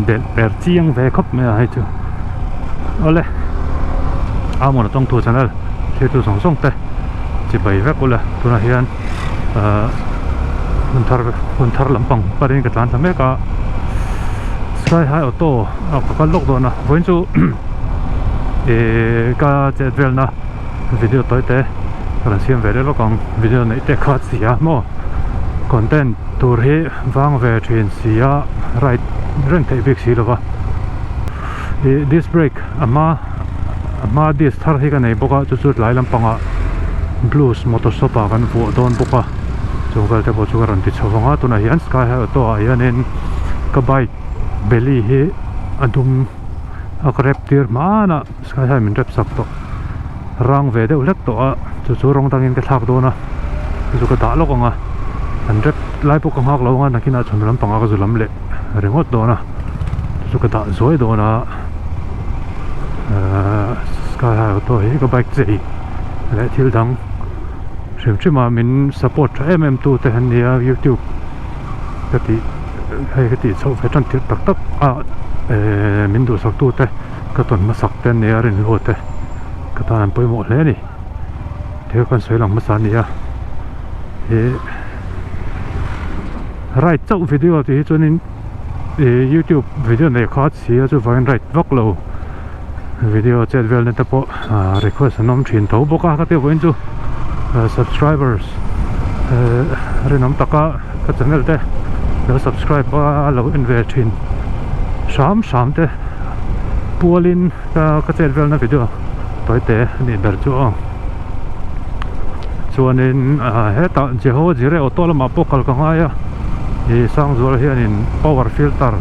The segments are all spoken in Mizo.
Delh per chiang ve khawp mai a hei chu. Awle Amon a tawngthu channel thirtu zawng zawng te chibai vek ula tunah hian ahh hun thar hun thar lampang parin ka tlan ta mek a sky high auto ah ka kal lawk dawn a vawiin chu ihh ka chet velna video tawi te ka rawn siam ve leh lawk ang video neih te kha a si a maw content tur hi vang ve thin si a ride reng theih bik si lova ih disc brake a hma a hma disc thar hi ka nei bawk a chu chu tlai lampangah blues motor shop ah kan vuah dawn bawk a chung vel te pawh chu ka rawn ti chho vang a tunah hian sky high auto ah hianin ka bike belly hi a dum a ka rep tir hmanah sky high min rep sak tawh rang ve deuh hlek tawh a chu chu rawng dangin ka thlak dawn a chu chu ka dah lawk ang a an rep lai pawh ka nghak lo ang a nakinah chhun lampangah ka zu lam leh ringawt dawn a chu chu ka dah zuai dawn a ahh sky high auto hi ka bike chei leh thil dang hrim hrim a min support tha em em tu te an ni a youtube ka tih hei ka tih chhoh ve tan tirh tak tak a ehh min duhsak tu te. Ka tawn hmasak te ania rinhlua te ka tan an pawimawh hle a ni thil kan sawi lang hmasa a ni a ih ride chauh video tih hi chuanin ih youtube video nei kha si a chuvangin ride vak lo video chet velna te pawh ah request an awm thin tho bawk a ka tih vawiin chu subscribers eh rinawm taka ka channel te lo subscribe a lo en ve thin hram hram te. Pualin ka ka chet velna video tawi te a nih ber chu aw chuanin ah hetah Jeho Jire auto lamah pawh kal ka ngai a ih Sangzuala hianin power filter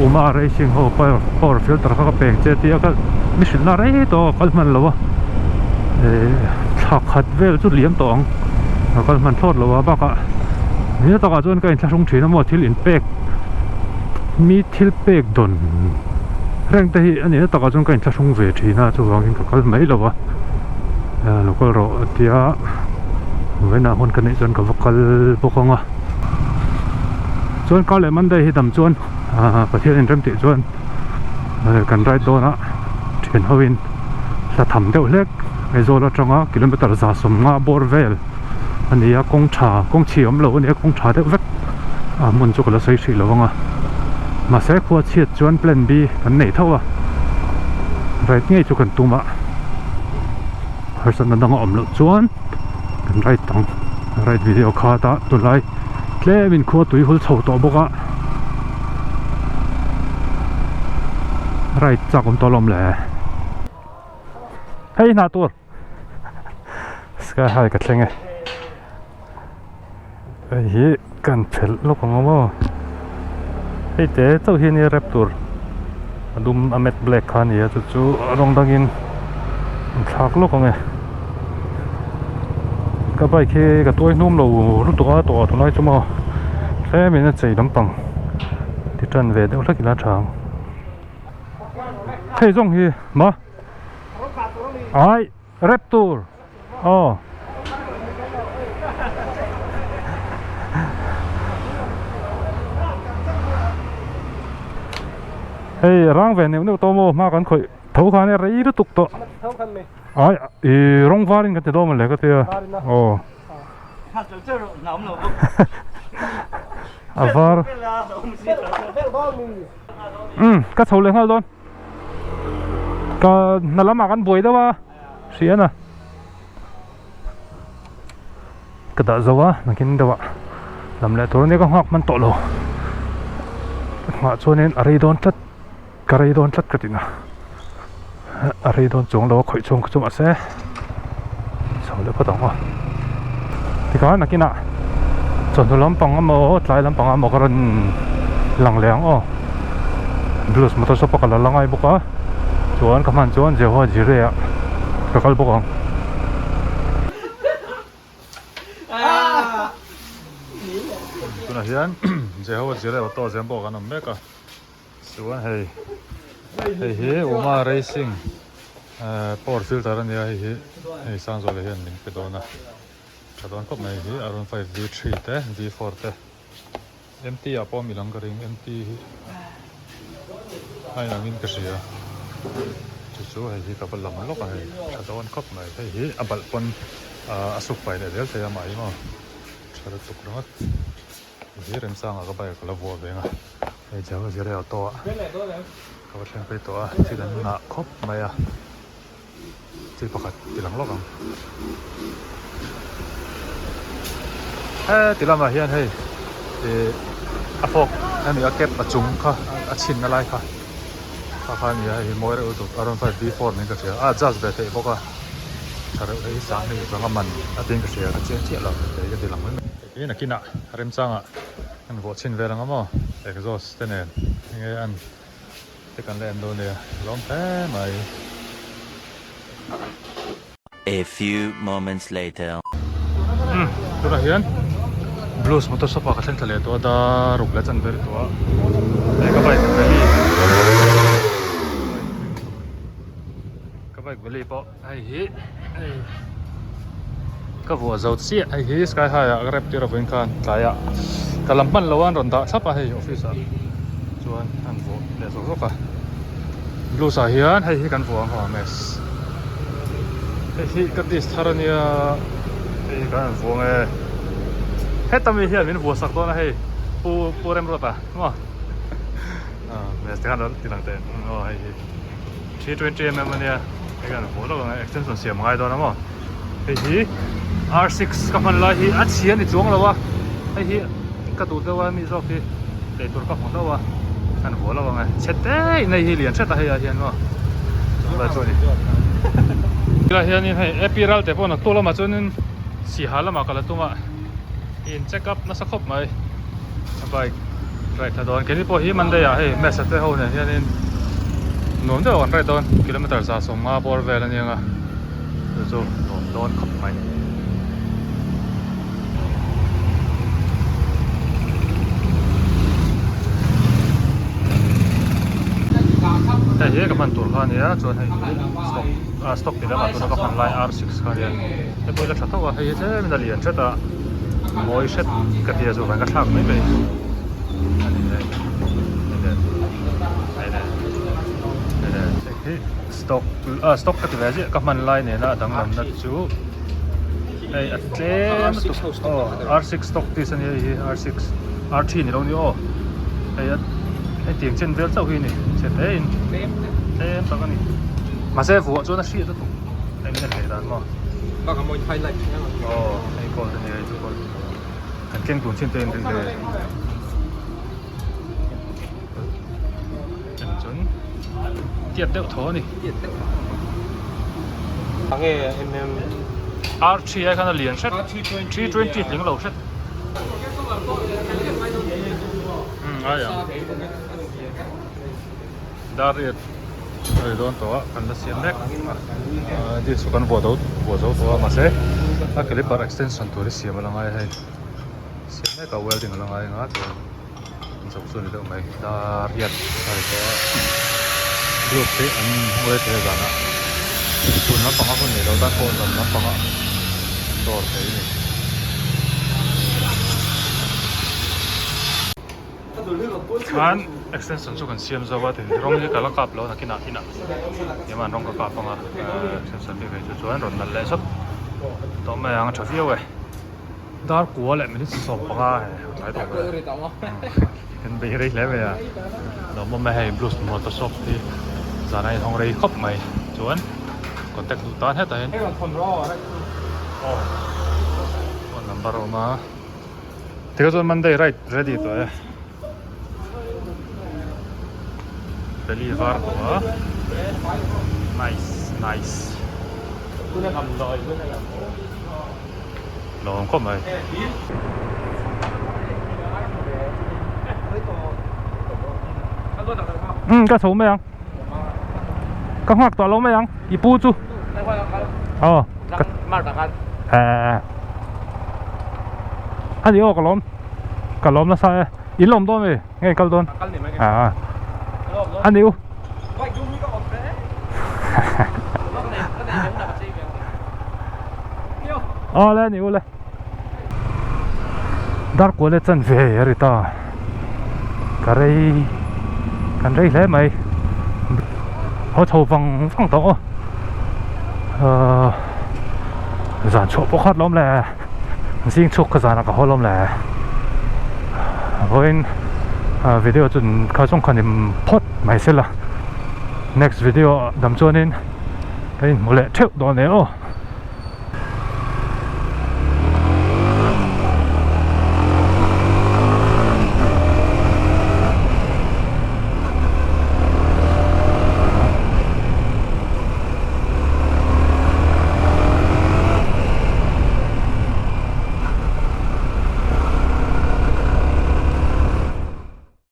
Uma racing ho power filter kha ka peng che tia ka mi hrilh na rei tawh a kal hman lo a ih thla khat vel chu liam tawh ang a kal hman thlawt lo a bakah nihna takah chuan ka inthlahrung thin a maw thil inpek mi thil pek dawn reng te hi a nihna takah chuan ka inthlahrung ve thin a chuvangin ka kal mai lo a lo kal rawh a tia vawiinah hun ka neih chuan ka va kal bawk ang a chuan kar leh monday hi dam chuan ah Pathian in rem tih chuan kan ride dawn a thian ho in hla tham deuh hlek Aizawl atanga kilometer 150 bawr vel a ni a kawng tha kawng chhi awm lo a ni a kawng tha deuh vek a hmun chu ka la sawi hrih lo ang a mahse khua chhiat chuan plan B kan nei tho a ride ngei chu kan tum a harsatna dang a awm loh chuan kan ride ang ride video kha ta tunlai tlem in khua tui hul chho tawh bawk a ride chak awm tawh alawm le hei hnah tur. Sky high ka thleng e hei hi kan phelh lawk ang aw hei te chauh hi ania rep tur a dum a matte black kha a ni a chu chu rawng dangin an thlak lawk ang e ka bike hi ka tuai hnum lo lutuk a tawh ah tunlai chu maw tlemin a chei lampang ti tan ve deuh hlek ila a tha ang hei zawng hi maw. Ai rep tur aw. Hei rang ve neuh neuh tawh maw hma kan khawih tho khan e rei lutuk tawh. Ai i rawng varin kan ti dawn mawle ka tia aw. A var. Um ka chho leh nghal dawn. Ka hna lamah kan buai deuh a hria na ka dah zo a nakin deuh ah lam leh tur ania ka nghak hman tawh lo nghah chuanin a rei dawn tlat ka rei dawn tlat ka ti na a rei dawn chuang lo a khawih chhung kha chu mahse chho leh phawt ang aw tikhan nakinah chawhnu lampang emaw tlai lampang emaw ka rawn lang leh ang aw blues motor shop a ka la la ngai bawk a chuan ka hman chuan Jehovah Jireh ah ka kal bawk ang. Tunah hian Jehovah Jireh auto zem pawh kan awm mek a chuan hei hei hi Uma racing power filter a nia hei hi hei Sangzuala hian min pe dawn a tha dawn khawp mai hi R one five V three te V four te. MT ah pawh a mi lang ka ring MT hi. a inangin ka hria chu chu hei hi ka va lam lawk a hei tha dawn khawp mai hei hi a balh pawn ahh a suk fai leh zel thei a mah hi maw tha lutuk ringawt hei hi remsanga ka bike a la vuah veng a hei Jawa Zire auto ah ka va thleng phei tawh a thil an ngah khawp mai a. Thil pakhat ti lang lawk ang. Heti lamah hian hei ih a fawk a ni a cap a chung kha a chhinna lai kha kha kha a ni a hei hi mawi reuh lutuk a rawn five v four niin ka hria a adjust ve theih bawk a tha reuh hei hi sang hei vanga man a tiin ka hria ka chiang chiah lo hei ka ti lang mai mai. Hei nakinah remchangah an vuah chhin vel ang a maw exhaust te nen enge an. Te kan la en dawn nia lawm hle mai. A few moments later. Umm tunah hian Blues motor shop ah ka thleng thla leh tawh a daruk leh chan ber tawh a hei ka bike valley ka bike valley pawh hei hi hei ka vuah zo chiah hei hi sky high ah ka rep tir avawin khan tlaiah ka lam hman lo a an rawn dah thlap a hei office ah chuan an vuah leh zawk zawk a blues ah hian hei hi kan vuah ang haw mes hei hi ka disc thar ania hei hi kan rawn vuah ang e heta mi hian min vuah sak dawn a hei pu pu Remruata maw mes te khan lo ti lang teh aw hei hi. 320 mm ania hei kan vuah lawk ang e extension siam a ngai dawn a maw hei hi R6 ka hman lai hi a chhia ni chuang lo a hei hi ka duh deuh a mi zawk hi lei tur ka hmu hlauh a kan vuah lawk ang e chhe te in hei hi lian hret a hei ah hian maw chulai chu a ni tilai hianin hei ap ral te pawh naktuk lamah chuanin sihal lamah ka la tum a. In check up nasa khawp mai a bike ride thla dawn keini pawh hi Monday ah hei Mesa te ho nen hianin nuam deuh an ride dawn kilometer 150 bawr vel ania nga chu chu nuam dawn khawp mai. Hei hi ka hman tur kha ania chuan hei hi stock ah stock ti lamah tuna ka hman lai R6 kha ania. Hei pawh hi la tha tho a hei hi tlem in a lian hret a mawi hret ka ti a chu vang ka thlak mai mai a ni hei hei le hei le hei le hei hi stock ah stock ka ti ve ziah ka hman lai nena a danglamna chu hei a tlem lutuk aw R six stock piece a nia hei hi R six R three ni lo ni aw hei a hei tiang chen vel chauh hi a ni chhe hle in tlem tak a ni mahse vuah chuan a hriat lutuk. Eng nge theih dan maw? Bak a mawi highlight thin ang. Aw, hei gold a ni hei chu gold. Kan keng tun chin te in ring ve. Eng chuan tiat deuh tho a ni. Tiat deuh. Ange mm R3 ai khan a lian hret. 320 tling lo hret. Um ai ang. Dar riat a ri dawn tawh a kan la siam mek a disc chu kan vuah zo vuah zo tawh a mahse a caliper extension tur hi siam a la ngai a hei siam mek a welding a la ngai anga chuan an chho chu a ni deuh mai dar riat a ri tawh a group te an ngawi thei a zanah chhun lampanga hun neih loh tan pawh zan lampanga an dawr thei a ni. Khan extension chu kan siam zo a tin rawng hi ka la kap lo nakinah inah emaw an rawng ka kap anga extension bik hi chu chuan rawn nalh leh sawt tawh mai ang a tha viau e dar kua leh minute 15 hei a tlai tawh mai kan bei rei hle mai a lawm awm e hei blues motor shop hi zan a inhawng rei khawp mai chuan contact duh tan hetah hian phone number a awm a. Tikha chuan Monday ride ready tawh e. Valley var tawh a. Nice nice. Lawm khawp mai. Um ka chho mai ang. Ka nghak tawh lo mai ang. I pu chu. Aw. Eh. A ni aw ka lawm. Ka lawm nasa e. In lawm dawn mi? Nge kal dawn? A. A ni u. Aw le ni u le. Dar kual e chan ve a ri ta. Ka rei kan rei hle mai. Haw chho vang vang tawh aw. Ahh zan chhuah pawh khat lawm le zing chhuk kha zanah ka haw lawm le vawiin video chu kha zawng khan in phawt mai se la next video ah dam chuanin ka inhmu leh theuh dawn e aw.